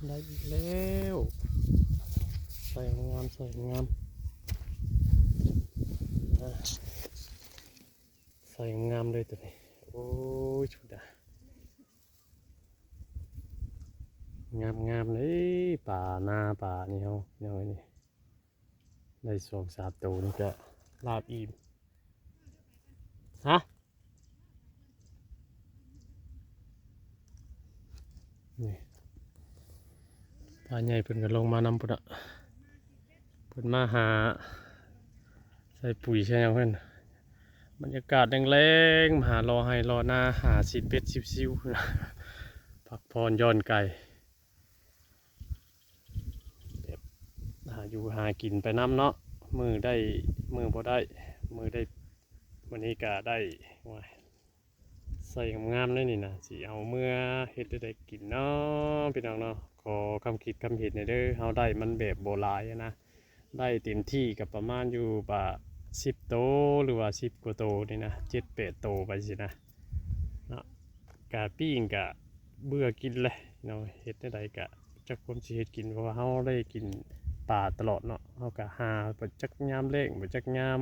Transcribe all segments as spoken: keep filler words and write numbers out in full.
ได้อีกแล้ว ใส่งามๆ ใส่งามๆ เลยตัวนี้ โอ้ย ชุดอะ งามๆ เลย ปลานาปลานี่เฮา แนวนี้ ได้สองสามตัวนี่ก็ลาบอิ่ม ฮะ นี่ ปลาใหญ่เพิ่นก็ลงมานำพุ้นน่ะ เพิ่นมาหา ใส่ปุ๋ยใส่หยังเพิ่น บรรยากาศแลงๆ มาหาเลาะไฮ่เลาะนา หาสิดเบ็ดสิดซิว พักผ่อนหย่อนใจ แบบหาอยู่หากินไปนำเนาะ มื้อได้ มื้อบ่ได้ มื้อได้ มื้อนี้ก็ได้ โอ้ย ใส่งามๆ เลยนี่นะ สิเอาเมือเฮ็ดได้กินเนาะ พี่น้องเนาะ ขอความคิดความเห็นหน่อยเด้อ เฮาได้มันแบบบ่หลายอะนะ ได้เต็มที่ก็ประมาณอยู่ประมาณสิบโต หรือว่าสิบกว่าโตนี่นะ เจ็ดแปดโตไปสินะ เนาะ กะปิ้งกะเบื่อกินเลยเนาะ เฮ็ดแนวใดกะจักความสิเฮ็ดกิน เพราะว่าเฮาได้กินปลาตลอดเนาะ เฮากะหาไปจักยามแล้ง ไปจักยาม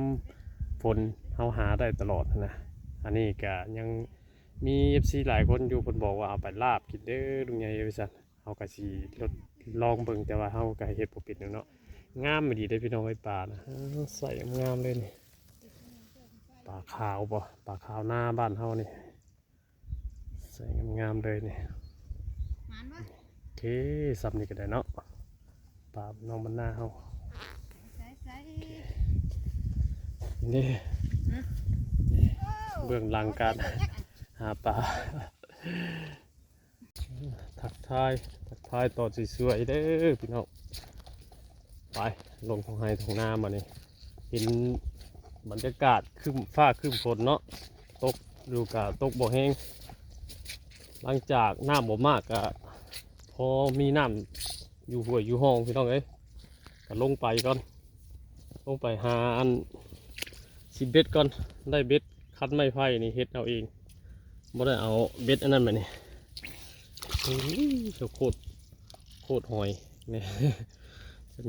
ฝน เฮาหาได้ตลอดหั้นนะ อันนี้กะยังมีเอฟซีหลายคนอยู่ เพิ่นบอกว่าเอาไปลาบกินเด้อลุงใหญ่ ว่าซั่น เฮากะสิทดลองเบิ่ง แต่ว่าเฮากะเฮ็ดบ่เป็นดอกเนาะ งามอีหลีเด้อพี่น้องเอ้ย ปลานะ เออ ใส่งามๆ เลยนี่ ปลาขาวบ่ ปลาขาวนาบ้านเฮานี่ ใส่งามๆ เลยนี่ หมานบ่ โอเค ส่ำนี้ก็ได้เนาะ ปลาน้องมันนาเฮา ใส่ใส่ นี่ เบื้องหลังการหาปลา ทักทาย ทักทายตอนสวยๆ เด้อพี่น้อง ไป ลงท่งไฮ่ท่งนามานี่ เห็นบรรยากาศครึ้มฟ้าครึ้มฝนเนาะ ตกอยู่กะตกบ่แฮง หลังจากน้ำบ่มากกะพอมีน้ำอยู่ห้วยอยู่ฮ่องพี่น้องเอ้ย ก็ลงไปก่อน ลงไปหาอันสิดเบ็ดก่อน ได้เบ็ดคันไม้ไผ่นี่เฮ็ดเอาเอง บ่ได้เอาเบ็ดอันนั้นมานี่ โอ้ย โคตร โคตรหอยนี่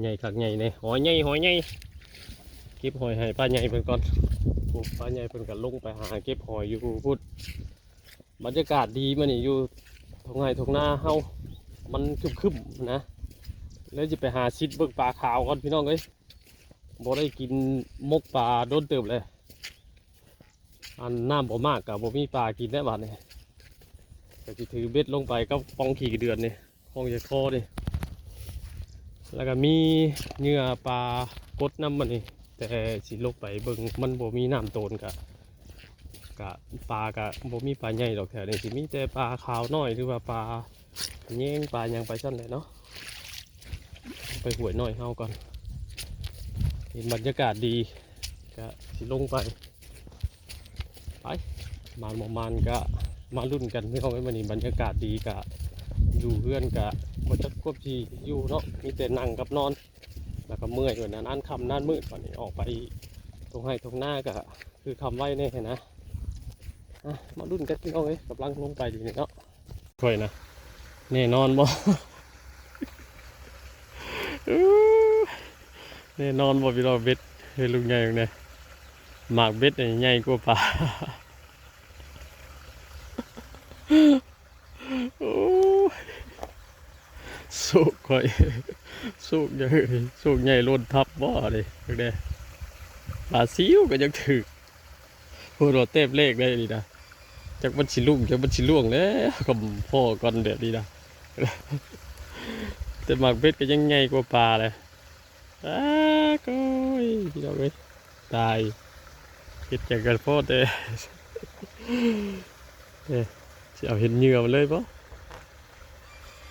ใหญ่คักใหญ่นี่ หอยใหญ่ หอยใหญ่ เก็บหอยให้ป้าใหญ่เพิ่นก่อน โอ้ ป้าใหญ่เพิ่นก็ลงไปหาเก็บหอยอยู่พุ้น บรรยากาศดีมื้อนี้อยู่ท่งไฮ่ท่งนาเฮา มันครึ้มๆ นะ แล้วสิไปหาสิดเบิ่งปลาขาวก่อนพี่น้องเอ้ย บ่ได้กินหมกปลาโดนเติบเลย อันน้ำบ่มากกะบ่มีปลากินแล้วบัดนี้ ก็สิถือเบ็ดลงไปกับป๋องขี้เดือนนี่ ของยายคอนี่ แล้วก็มีเหยื่อปลากดนำมื้อนี้ แต่สิลงไปเบิ่งมันบ่มีน้ำโตนกะ กะปลากะบ่มีปลาใหญ่ดอกแถวนี้ สิมีแต่ปลาขาวน้อย หรือว่าปลาแยงปลาหยังไปซั่นแหละเนาะ ไปห้วยน้อยเฮาก่อน เห็นบรรยากาศดี กะสิลงไป ไป หมานบ่หมานกะมาลุ้นกันพี่น้องเอ้ย มื้อนี้บรรยากาศดีกะ อยู่เฮือนกะบ่จักควบสิอยู่เนาะ มีแต่นั่งกับนอน แล้วก็เมื่อยอยู่นะ นานค่ำนานมืด บัดนี้ออกไปท่งไฮ่ท่งนากะคือค่ำไวแน่นะ อ่ะ มาลุ้นกันพี่น้องเอ้ย กำลังลงไปอยู่นี่เนาะ ค่อยนะ แน่นอนบ่ แน่นอนบ่พี่น้อง เบ็ดเฮ้ย ลูกใหญ่จังเลย หมากเบ็ดนี่ใหญ่กว่าปลา โอ้ย โชคข่อย โชคใหญ่ โชคใหญ่ล้นทับบ่เด้ เด้ ปลาซิวก็ยังถืก พูดว่าแต้มแรกได้นี่นะ จักมันสิลุ่ง จักมันสิล่วงแล้ว ก็พ้อก่อนแบบนี้นะ แต่หมากเบ็ดก็ยังใหญ่กว่าปลาเลย อ้า โอ้ย พี่น้องเอ้ย ตาย เฮ็ดหยังกันพ้อแต่ เอ้ย สิเอาเห็ดเหยื่อมาเลยบ่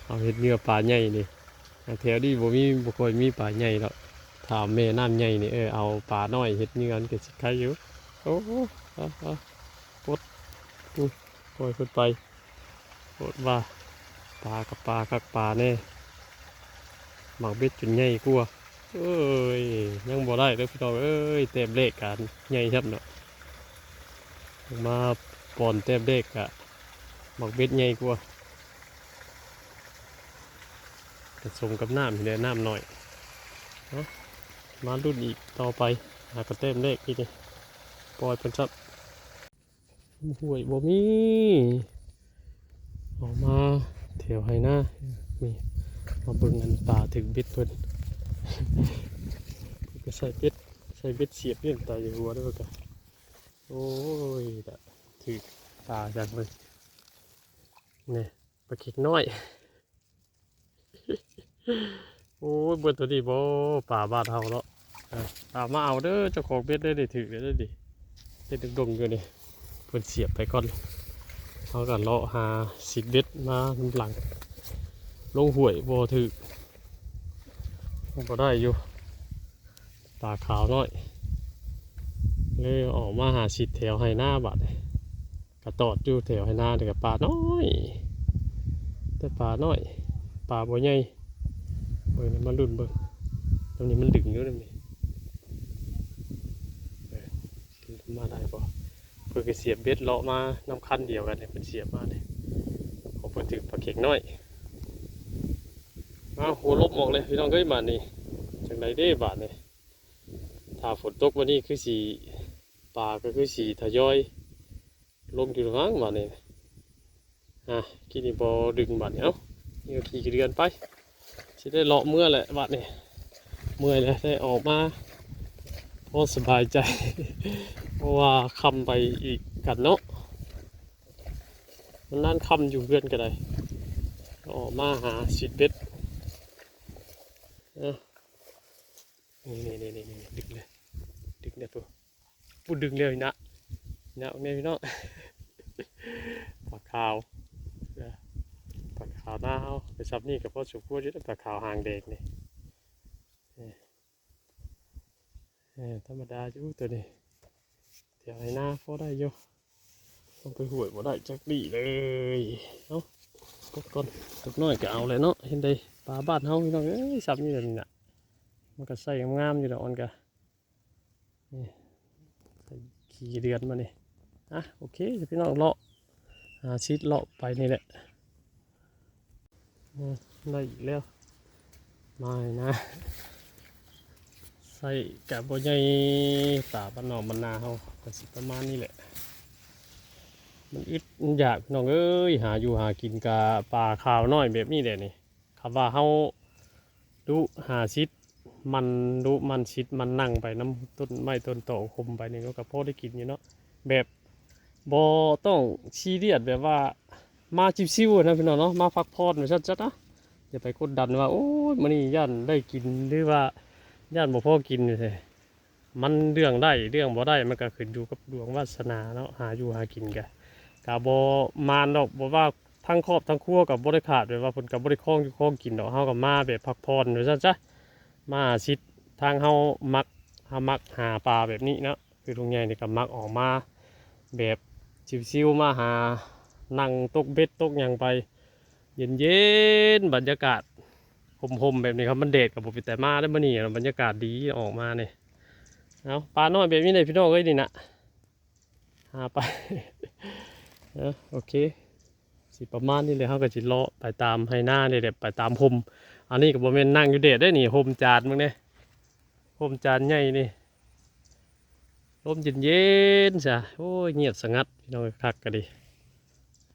เอาเห็ดเหยื่อปลาใหญ่นี่ แถวนี้บ่มี บ่ค่อยมีปลาใหญ่ดอก ถ้าแม่น้ำใหญ่นี่ เออ เอาปลาน้อยเห็ดเหยื่อมันก็สิไคอยู่ โอ้โห เอา เอา ปลด อือ ปล่อยเพิ่นไป ปลดว่า ปลากับปลาคักปลาแน่ หมากเบ็ดจนใหญ่กว่า เอ้ย ยังบ่ได้เด้อพี่น้องเอ้ย แต้มแรกกันใหญ่ครับเนาะ มาปอนแต้มแรกกะ หมากเบ็ดใหญ่กว่า ผสมกับน้ำนี่แหละ น้ำหน่อยเนาะ มารุ่นอีกต่อไป หากระแต้มแรกที่นี่ ปล่อยเพิ่นซับ ห้วยบ่มี ออกมาแถวไฮนา นี่ มาเบิ่งอันปลาถืกเบ็ดเพิ่น เพิ่นก็ใส่เบ็ด ใส่เบ็ดเสียบนี่ตายอยู่หัวเด้อ ก็ โอ้ย ถืกปลาจังเลย นี่ ปลาเข็งน้อย โอ้ย เบิ่งตัวนี้บ่ ปลาบ้านเฮาเนาะ อ่ะ ตามมาเอาเด้อ เจ้าของเบ็ดได้ดิ ถืกได้ดิ เฮ็ดดงๆอยู่นี่ เพิ่นเสียบไปก่อน เฮาก็เลาะหาสิทธิ์เบ็ดมานำหลัง ลงห้วยบ่ถืก มันก็ได้อยู่ ปลาขาวน้อย เลยออกมาหาสิทธิ์แถวไฮนาบัดนี้ กะตอดอยู่แถวไฮนา แต่กะปลาน้อย แต่ปลาน้อย ปลาบ่ใหญ่ เบิ่ง มาลุ้นเบิ่ง ตรงนี้มันดึงอยู่ตรงนี้ เออ มาได้บ่ เพิ่นก็เสียบเบ็ดเลาะมานำคันเดียวกันนี่ เพิ่นเสียบมานี่ ของเพิ่นถืกปลาเข็งน้อย อ้าว หัวลบออกเลยพี่น้องเอ้ย บาดนี้ จังไดเด้บาดนี้ ถ้าฝนตกวันนี้คือสิ ปลาก็คือสิทยอยลงอยู่หรือมั้งบาดนี้ อ่ะ ขี้นี่บ่ดึงบาดนี้ เอ้า นี่ก็ขี้เดือนไป สิได้เลาะเมือแหละบาดนี้ เมื่อยแล้ว ได้ออกมา พอสบายใจ เพราะว่าค่ำไปอีกกันเนาะ มันนั่นค่ำอยู่เฮือนก็ได้ ออกมาหาสิทธิ์เบ็ด เอ้า นี่ๆๆๆ ดึงเลย ดึงเลยปุ๊บ ปุ๊บ ดึงเลยนะ นะ แม่พี่น้อง ปลาขาว เออ ปลาขาวนาเฮา ไปซับนี่ก็พอสมควรอยู่นะ ปลาขาวหางแดงนี่ เออ เออ ธรรมดาอยู่ตัวนี้ แถวไฮนาพอได้อยู่ ลงไปห้วยบ่ได้จักดีเลย เอ้า ตกก่อน ตกน้อยก็เอาเลยเนาะ เห็นได้ปลาบ้านเฮาพี่น้องเอ้ย ซับนี่แหละนี่น่ะ มันก็ใส่งามๆอยู่ดอก อ่อนกะ นี่ ใส่ขี้เดือนมานี่ อ่ะ โอเค พี่น้อง เลาะ หาสิทธิ์เลาะไปนี่แหละ อืม ได้อีกแล้ว มาให้นะ ใส่กะบ่ใหญ่ ตาบ้านนอกบ้านนาเฮาก็สิประมาณนี้แหละ มันอึดมันอยากพี่น้องเอ้ย หาอยู่หากินกะปลาขาวน้อยแบบนี้แหละนี่ คำว่าเฮาดุหาสิทธิ์ มันดุมันสิทธิ์ มันนั่งไปนำต้นไม้ต้นตอคมไปนี่ มันก็พอได้กินอยู่เนาะ แบบบ่ต้องซีเรียส แบบว่ามาชิวๆนะพี่น้องเนาะ มาพักผ่อนว่าซั่นซะนะ อย่าไปกดดันว่า โอ้ย มื้อนี้ย่านได้กิน หรือว่าย่านบ่พอกินจั่งซี้ มันเรื่องได้เรื่องบ่ได้ มันก็ขึ้นอยู่กับดวงวาสนาเนาะ หาอยู่หากินกะ กะบ่มานดอก บ่ว่าทั้งครอบทั้งครัวก็บ่ได้ขาด แบบว่าเพิ่นก็บ่ได้คองอยู่คองกินดอก เฮาก็มาแบบพักผ่อนว่าซั่นซะ มาหาสิทธิ์ ทางเฮามัก เฮามักหาปลาแบบนี้เนาะ คือลุงใหญ่นี่ก็มักออกมาแบบชิวๆ มาหานั่งตกเบ็ดตกหยังไป เย็นๆ บรรยากาศห่มๆ แบบนี้ครับ มันแดดก็บ่เป็นตามาได้มื้อนี้ บรรยากาศดีออกมานี่ เอาปลาน้อยแบบนี้เลยพี่น้องเอ้ยนี่นะ หาไป เออ โอเค สิประมาณนี้เลย เฮาก็สิเลาะไปตามไฮนานี่แหละ ไปตามห่ม อันนี้ก็บ่แม่นนั่งอยู่แดดได้นี่ ห่มจานมึงเด้ ห่มจานใหญ่นี่ ลมเย็นๆซะ โอ้ย เงียบสงัด พี่น้อง คักก็ดี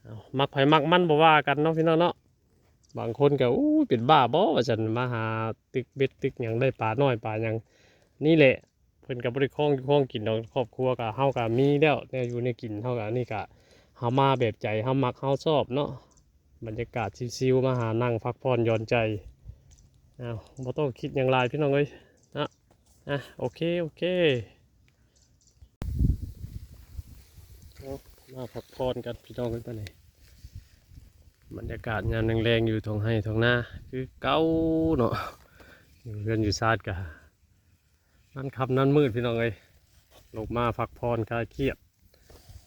เอา มักไผมักมันบ่ว่ากันเนาะพี่น้องเนาะ บางคนก็ อู้ เป็นบ้าบ่ว่าซั่น มาหาตึกเบ็ดตึกหยัง ได้ปลาน้อยปลาหยัง นี่แหละ เพิ่นก็บ่ได้คองอยู่คองกินดอก ครอบครัวก็ เฮาก็มีแล้ว แนวอยู่แนวกิน เฮาก็ อันนี้ก็ เฮามาแบบใจเฮามักเฮาชอบเนาะ บรรยากาศชิลๆ มาหานั่งพักผ่อนหย่อนใจ อ้าว บ่ต้องคิดหยังหลายพี่น้องเอ้ย นะ อ่ะ โอเค โอเค เอา มาพักผ่อนกันพี่น้องเอ้ย บัดนี้ บรรยากาศยามแลงๆ อยู่ท่งไฮ่ท่งนา คือเก่าเนาะ อยู่เฮือนอยู่ซานกะ นั่นค่ำนั่นมืดพี่น้องเอ้ย ลงมาพักผ่อนคลายเครียด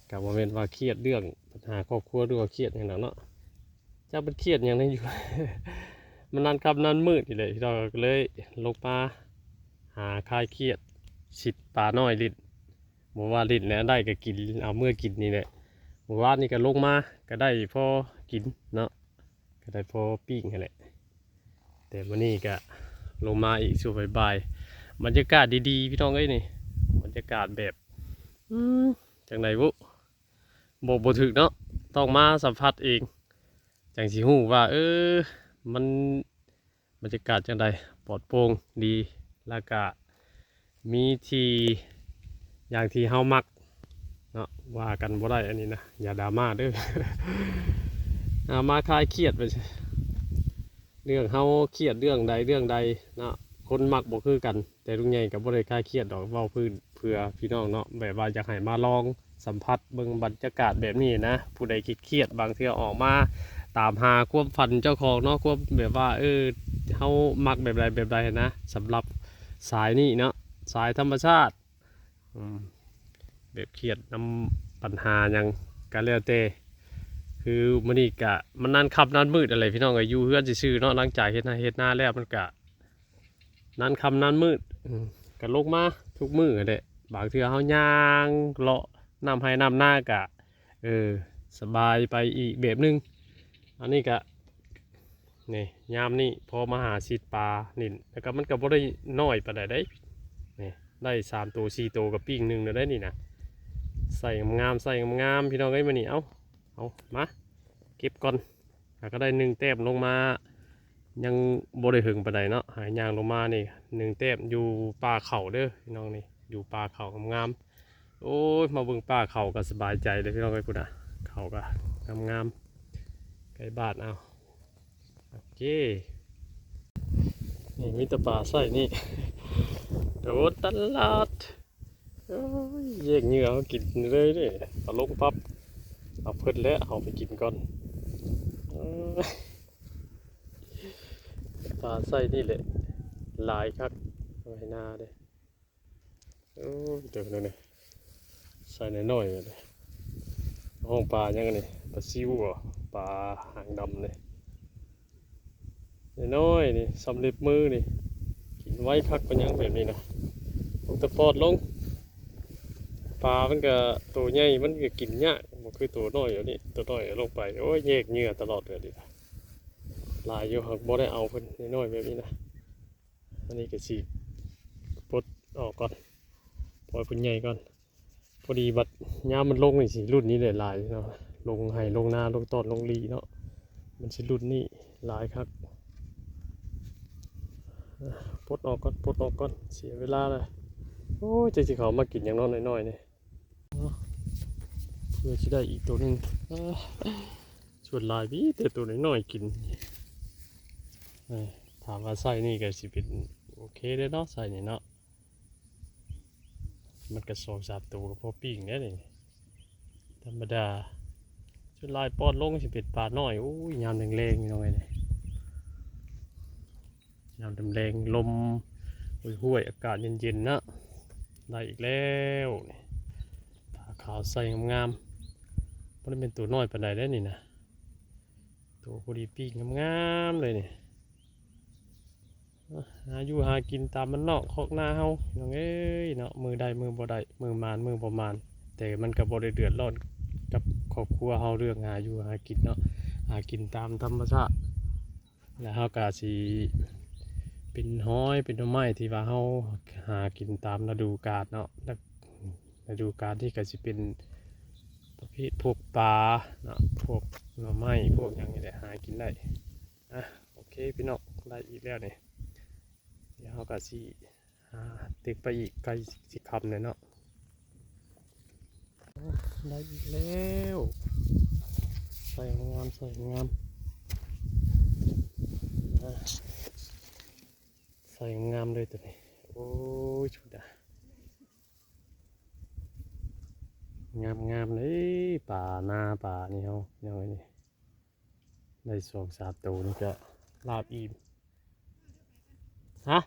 ก็บ่แม่นว่าเครียดเรื่องปัญหาครอบครัว หรือว่าเครียดหยังดอกเนาะ จักมันเครียดหยังแหน่อยู่ มันนั่นค่ำนั่นมืดนี่แหละ พี่น้องก็เลยลงมาหาคลายเครียด สิทธิ์ปลาน้อยเล่น บ่ว่าเล่นแล้วได้ก็กิน เอาเมือกินนี่แหละ มื้อวานนี่ก็ลงมาก็ได้พอกินเนาะ ก็ได้พอปิ้งหั้นแหละ แต่มื้อนี้ก็ลงมาอีกช่วงบ่ายๆ บรรยากาศดีๆ พี่น้องเอ้ยนี่ บรรยากาศแบบ อืม จั่งใดบุ บอกบ่ถูกเนาะ ต้องมาสัมผัสเอง จั่งสิฮู้ว่า เออ มัน บรรยากาศจั่งใด ปลอดโปร่งดี แล้วก็มีที่ อย่างที่เฮามักเนาะ ว่ากันบ่ได้อันนี้นะ อย่าดราม่าเด้อ เอามาคลายเครียดไป เรื่องเฮาเครียดเรื่องใดเรื่องใดเนาะ คนมักบ่คือกัน แต่ลุงใหญ่ก็บ่ได้คลายเครียดดอก เว้าเพื่อ เพื่อพี่น้องเนาะ แบบว่าอยากให้มาลองสัมผัสเบิ่งบรรยากาศแบบนี้นะ ผู้ใดเครียดๆ บางเทื่อออกมาตามหาความฝันเจ้าของเนาะ ความแบบว่า เออ เฮามักแบบใดแบบใดนะ สำหรับสายนี้เนาะ สายธรรมชาติ อืม แบบเครียดนำปัญหาหยังก็แล้วแต่ คือมื้อนี้ก็มันนานค่ำนานมืดอะไรพี่น้อง ก็อยู่เฮือนซื่อๆ เนาะ หลังจากเฮ็ดนาเฮ็ดนาแล้วมันก็นานค่ำนานมืด อืม ก็ลงมาทุกมื้อแหละ บางเทื่อเฮาย่างเลาะน้ำไร่น้ำนาก็ เออ สบายไปอีกแบบหนึ่ง อันนี้ก็ นี่ ยามนี้พอมาหาสิดปลานิล แล้วก็มันก็บ่ได้น้อยปานใดเด้ นี่ ได้สามโตสี่โตก็ปิ้งหนึ่งแล้วได้นี่นะ ใส่งามๆ ใส่งามๆ พี่น้องเอ้ย มื้อนี้ เอ้า เอา มา เก็บก่อน แล้วก็ได้หนึ่งแต้มลงมา ยังบ่ได้เหิงปานใดเนาะ หาย่างลงมานี่ หนึ่งแต้ม อยู่ป่าเขาเด้อพี่น้องนี่ อยู่ป่าเขางามๆ โอ้ย มาเบิ่งป่าเขาก็สบายใจเลยพี่น้องเอ้ย พุ้นน่ะ เขาก็งามๆ ใกล้บ้านเอา โอเค นี่มีแต่ปลาไซนี่ โดดตลอด โอ้ย แยกเหยื่อเอากินเลยเด้ เอาลงปั๊บ เอาเพิ่นแล้วเอาไปกินก่อน เอ้ย ปลาไซนี่แหละ หลายคัก ไว้หน้าเด้ โอ้ย เดี๋ยวนี้ ไซน้อยๆ เลย ห้องปลายังอันนี้ ปลาซิวบ่ ปลาหางดำเลย น้อยๆ นี่ สำเร็จมือนี่ กินไว้คักปานหยังแบบนี้นะ เอาแต่ปอดลง ปลามันก็ ตัวใหญ่มันก็กินยาก บ่คือตัวน้อยอันนี้ ตัวน้อยเอาลงไป โอ้ย แยกเหยื่อตลอดเลยดิ หลายอยู่ หากบ่ได้เอาเพิ่นน้อยๆ แบบนี้นะ อันนี้ก็สิปลดออกก่อน ปล่อยเพิ่นใหญ่ก่อน พอดีบัดยามมันลงนี่สิรุ่นนี้ได้หลายเนาะ ลงไฮ่ลงนาลงตอนลงหลีเนาะ มันสิรุ่นนี้หลายคัก อ่ะ ปลดออกก่อน ปลดออกก่อน เสียเวลาเลย โอ้ย จักสิเข้ามากินหยังเนาะน้อยๆ นี่ เนาะ เพื่อสิได้อีกตัวหนึ่ง อ่า ส่วนหลายมีแต่ตัวน้อยๆ กิน เอ้ย ถามว่าไซนี่ก็สิเป็นโอเคเด้เนาะ ไซนี่เนาะ มันก็สองสามตัวก็พอปิ้งได้นี่ ธรรมดา ส่วนหลายปอดลงสิเป็นปลาน้อย โอ้ย ยามแลงๆ พี่น้องเอ้ย ยามแลงๆ ลมห้วยๆ อากาศเย็นๆ นะ ได้อีกแล้วนี่ ปลาขาวไซงามๆ บ่ได้เป็นตัวน้อยปานใดเด้นี่นะ ตัวพอดีปิ้งงามๆ เลยนี่ หาอยู่หากินตามบ้านนอกคอกนาเฮา น้องเอ้ยเนาะ มื้อได้มื้อบ่ได้ มื้อหมานมื้อบ่หมาน แต่มันก็บ่ได้เดือดร้อนกับครอบครัวเฮาเรื่องหาอยู่หากินเนาะ หากินตามธรรมชาติ แล้วเฮาก็สิเป็นหอยเป็นหน่อไม้ที่ว่าเฮาหากินตามฤดูกาลเนาะ ฤดูกาลที่ก็สิเป็นประเภทพวกปลาเนาะ พวกหน่อไม้ พวกหยังนี่แหละ หากินได้ อ่ะ โอเค พี่น้อง ได้อีกแล้วนี่ เดี๋ยวเฮาก็สิหาตึกไปอีก ใกล้สิค่ำแล้วเนาะ ได้อีกแล้ว ไซงาม ไซงาม อ่ะ ไซงามเลยตัวนี้ โอ้ย ชุดอะ งามๆ เลย ปลานาปลานี่เฮา ยังไงนี่ ได้สองสามตัวนี่ก็ลาบอิ่ม ฮะ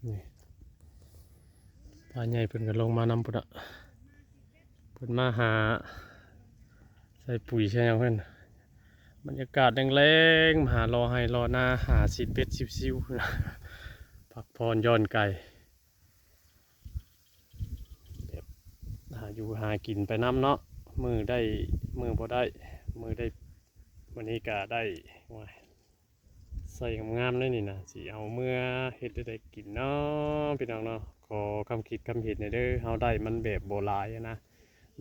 นี่ ปลาใหญ่เพิ่นก็ลงมานำพุ้นอะ เพิ่นมาหา ใส่ปุ๋ยใส่หยังเพิ่น บรรยากาศแลงๆ มาหาเลาะไฮ่เลาะนา หาสิดเบ็ดสิดซิว พักผ่อนหย่อนใจ แบบหาอยู่หากินไปนำเนาะ มื้อได้ มื้อบ่ได้ มื้อได้ มื้อนี้ก็ได้ โอ้ย ใส่งามๆเลยนี่นะ สิเอาเมือเฮ็ดได้กินเนาะพี่น้องเนาะ ขอความคิดความเห็นหน่อยเด้อ เฮาได้มันแบบบ่หลายอะนะ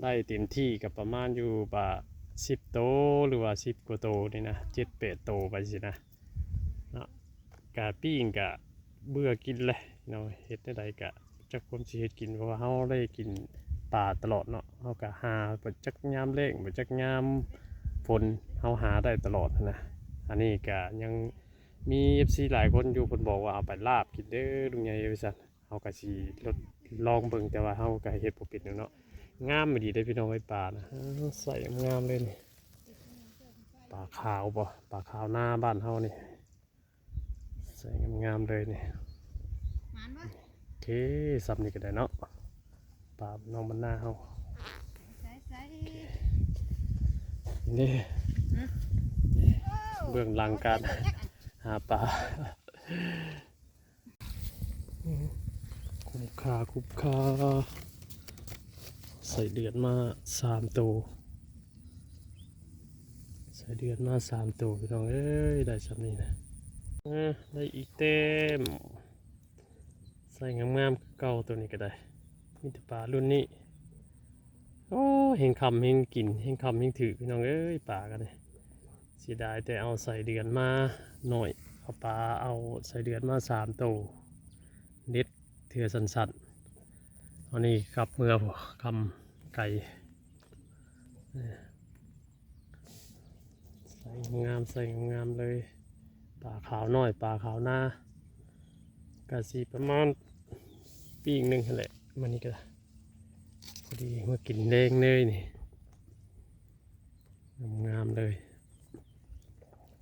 ได้เต็มที่ก็ประมาณอยู่บ่าสิบโต หรือว่าสิบกว่าโตนี่นะ เจ็ดแปดโตไปสินะ เนาะ กะปิ้งกะเบื่อกินเลยเนาะ เฮ็ดแนวใดกะจักความสิเฮ็ดกิน เพราะว่าเฮาได้กินปลาตลอดเนาะ เฮากะหาบ่จักยามแล้ง บ่จักยามฝน เฮาหาได้ตลอดหั้นนะ อันนี้กะยังมีเอฟซีหลายคนอยู่ เพิ่นบอกว่าเอาไปลาบกินเด้อลุงใหญ่ว่าซั่น เฮากะสิทดลองเบิ่ง แต่ว่าเฮากะเฮ็ดบ่เป็นเนาะ งามอีหลีเด้อพี่น้องเอ้ย ปลานะ เออ ใส่งามๆเลยนี่ ปลาขาวบ่ ปลาขาวนาบ้านเฮานี่ ใส่งามๆเลยนี่ หมานบ่ โอเค ซ้ำนี่ก็ได้เนาะ ปลาน้องมันหน้าเฮา ใส่ใส่ นี่ เบื้องหลังการหาปลา คุ้มค่า คุ้มค่า ใส่เดือนมาสามโต ใส่เดือนมาสามโตพี่น้องเอ้ย ได้ซ้ำนี่นะ เออ ได้อีกเต็ม ใส่งามๆคือเก่า ตัวนี้ก็ได้ มีแต่ปลารุ่นนี้ โอ้ แฮงค่ำแฮงกิน แฮงค่ำแฮงถืกพี่น้องเอ้ย ปลากันนี่ เสียดายแต่เอาใส่เดือนมาหน่อย เอาปลา เอาใส่เดือนมาสามโต เด็ดเทื่อสั้นๆ อันนี้ขับเมือบ่ ค่ำไกล เออ ใส่งามๆ ใส่งามๆเลย ปลาขาวน้อย ปลาขาวนา กะสิประมาณปิ้งหนึ่งหั้นแหละ มื้อนี้ก็พอดีมากินแลงเลยนี่ งามๆเลย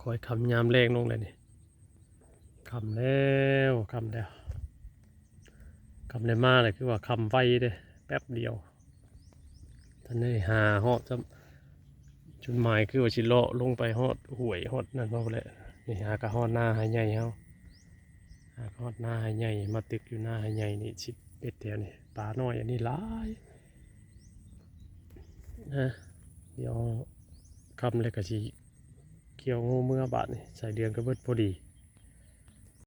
ค่อยค่ำยามแลงลงเลยนี่ ค่ำแล้ว ค่ำแล้ว ค่ำได้มาเลย คือว่าค่ำไวเด้ แป๊บเดียว ทันได้หาฮอดซ้ำ จุดหมายคือว่าสิเลาะลงไปฮอดห้วยฮอดนั่นมาพู้นแหละ นี่หากะฮอดนาหาใหญ่เฮา หากะฮอดนาหาใหญ่ มาตึกอยู่นาหาใหญ่นี่ สิบเอ็ดแถวนี่ ปลาน้อยอันนี้หลาย นะ เดี๋ยวค่ำแล้วก็สิเกี่ยวงูเมือบาดนี่ ใส่เดือนก็เบิดพอดี